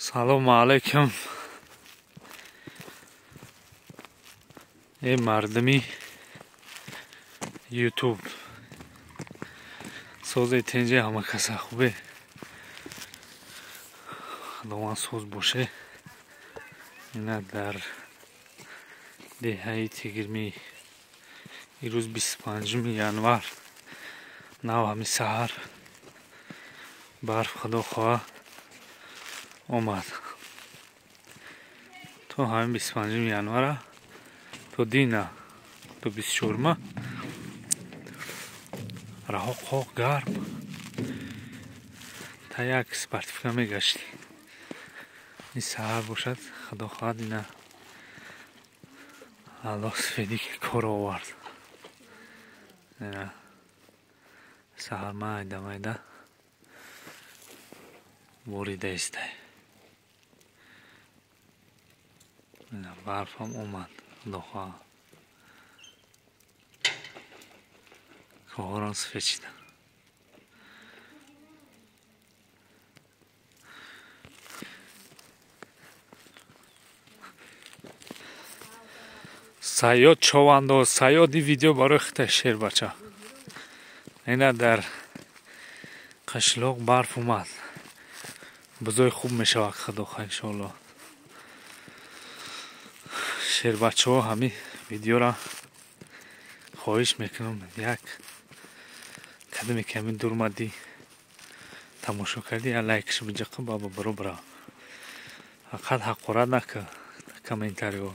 Салому алайкум. Эй мардуми Ютуб. Сози тинҷи ҳама каса хубе. Худованд соз боше. Ина дар деҳаи Тигирмӣ ирӯз 25 январ нав ҳами саҳар барф худо хоҳа омад. То ҳамин 25 январа то дина то 24 раҳо қоқ гарм та як спортивка мегаштӣ. Ин саҳар бошад худо хоҳад ина Аллоҳ сафедӣ ки кор овард. Ина саҳар майда майда борида истай. Ина барфам омад худо хоҳад. Кӯҳорам сафед шида. Саёд човандоз, саёд ин видео барои хитай шербача. Ина дар қишлоқ барф омад. Бузои хуб мешавад худо хоҳад иншоаллоҳ. Шербачаҳо ҳамин видеора хоҳиш мекунам як кадаме ки ҳамин дур омадӣ тамошо кардӣ як лайкаш биҷақӣ баба баро бирав. Фақат ҳақорат накун комментариҳо.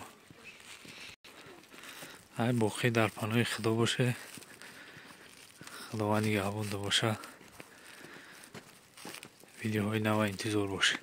Ай боқӣ дар паноҳи худо боше. Худованд нигаҳбонда боша. Видеоҳои нава интизор боше.